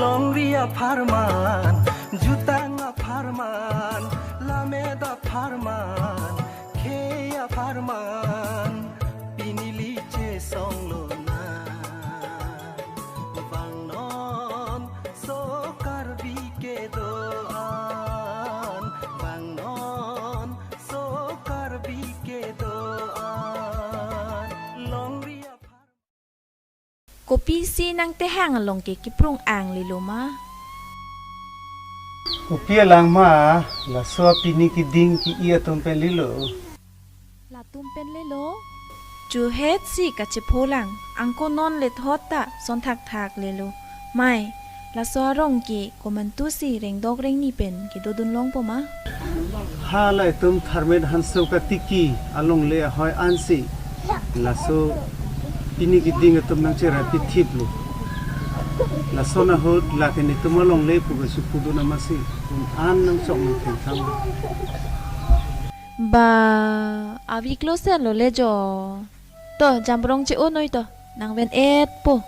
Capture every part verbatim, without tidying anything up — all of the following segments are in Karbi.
Longri apharman, jutang apharman, lamet apharman, khei apharman, pini ili chesong lonang. Vangnon so Karbi kedo-an, vangnon so Karbi kedo-an, longri apharman. Kopisi nang tehang along ke kiprung ang lelo ma? Kopi alang ma, laso pini keding ke-i atum pen lelo. Latum pen lelo? Chuhet si kachepholang, angko non lethot ta son thakthak lelo. Mai, laso arong ke komantu si rengdok rengni pen kedodun longpo ma? Hala itum tharmet hanso katiki alongle ahoi ansi laso pini keding atum nangcherai pithiplo. Lason ahut lake netum alongle pu kachipudun amatsi, un an nangchok nangthengthang. Ba, aviklo selo le jo. To, jamrong che-o noi to, nangven-etpo.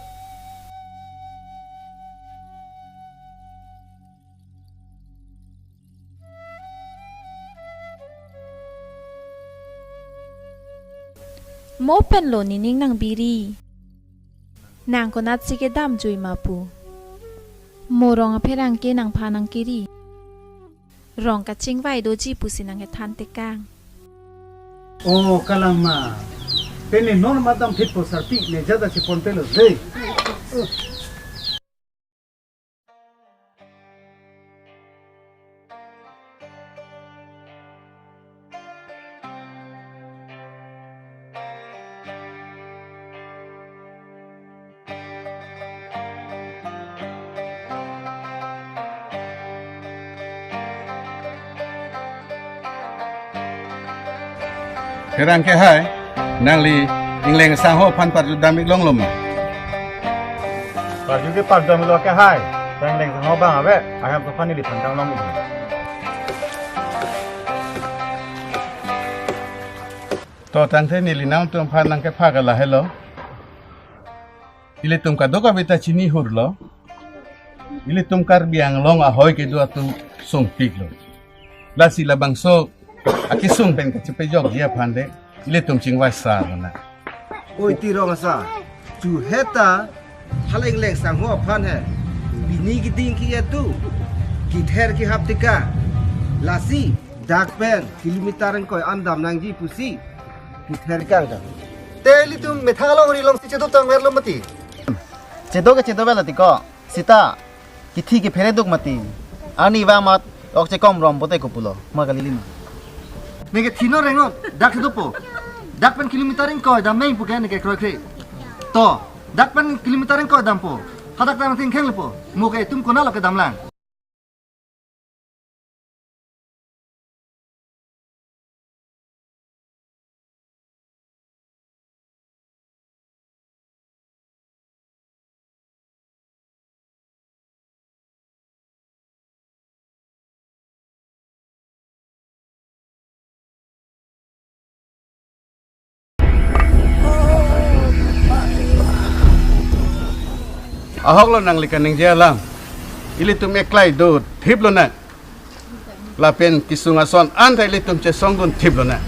Mo penlo nening nangbiri. Nang konatsi kedam jui ma pu. Mo rong apherangke nangphan nangkeri. Rong kachingvai doji pusi nangkethan tekang. O kalang ma. Pini non madam thitpo sarpi ne jada chepon pelo dei. Pherangke hai, nangli Ingleng sangho aphan parju dam-ik longlo ma? Parju ke parju dam-iklo ke hai, ta Ingleng sangho abang ave, aham aphan neliphan kanglong-ik. To tangte neli nangtumphan nangkepha ke lahelo. Ilitum kadokave ta chinihurlo. Ilitum Karbi Anglong ahoi kedo atum sungpiklo. Lasi labangso akesung pen kachepajokji aphan de ilitum chingvai sa lonang. Oi ti rong asar, chuhet ta hala Ingleng sangho aphan he pini keding ke-i atum kether kehap tekang. Lasi dak pen kilometer ingkoi an dam nangji pusi kether kang dam. Te ilitum methang alongri alongsi chedo tangverlo mati. Chedo ke chedo vela tiko. Sita, kithi kephere duk mati. Arnivang mat ok chekom rom pote kopulo. Ma kali lima. Neke thino rengnon, dak chedopo. Dak pen kilometer ingkoi dam nang pu ke neke kroikre. To, dak pen kilometer ingkoi dampo. Hadak dam thingkheng lepo. Mo ke itum konatlo kedam lang? Ahoklo nangli kaningje alam. Ilitum eklai do thip lonang. Lapen kesung ason anta ilitum chesongdun thip lonang.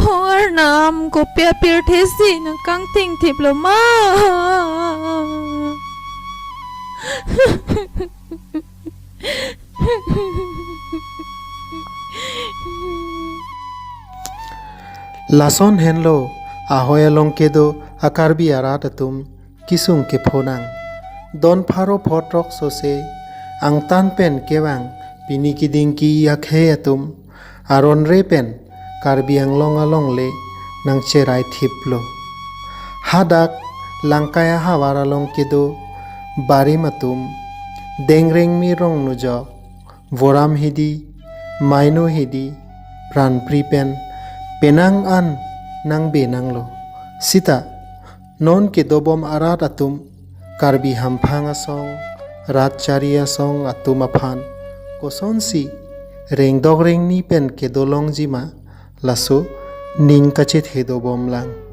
O Arnam, kopi apirthe si nang kangting thiplo ma? Lason henlo ahoi along kedo a-Karbi arat atum kesung kepho nang. Don pharo pho throk sose angtan pen kevang pini keding ke-i akhei atum aron re pen Karbi Anglong alongle nangcherai thiplo. Hadak Langkai ahavar along kedo barim atum, dengrengmi, rongno jok, voram hidi, maino hidi, pranpri pen penang an nangbe nanglo. Sita non kedobom arat atum, Karbi hamphang asong, rat chari asong atum aphan kosonsi rengdok rengni pen kedo longji ma, laso ning kachethedobom lang.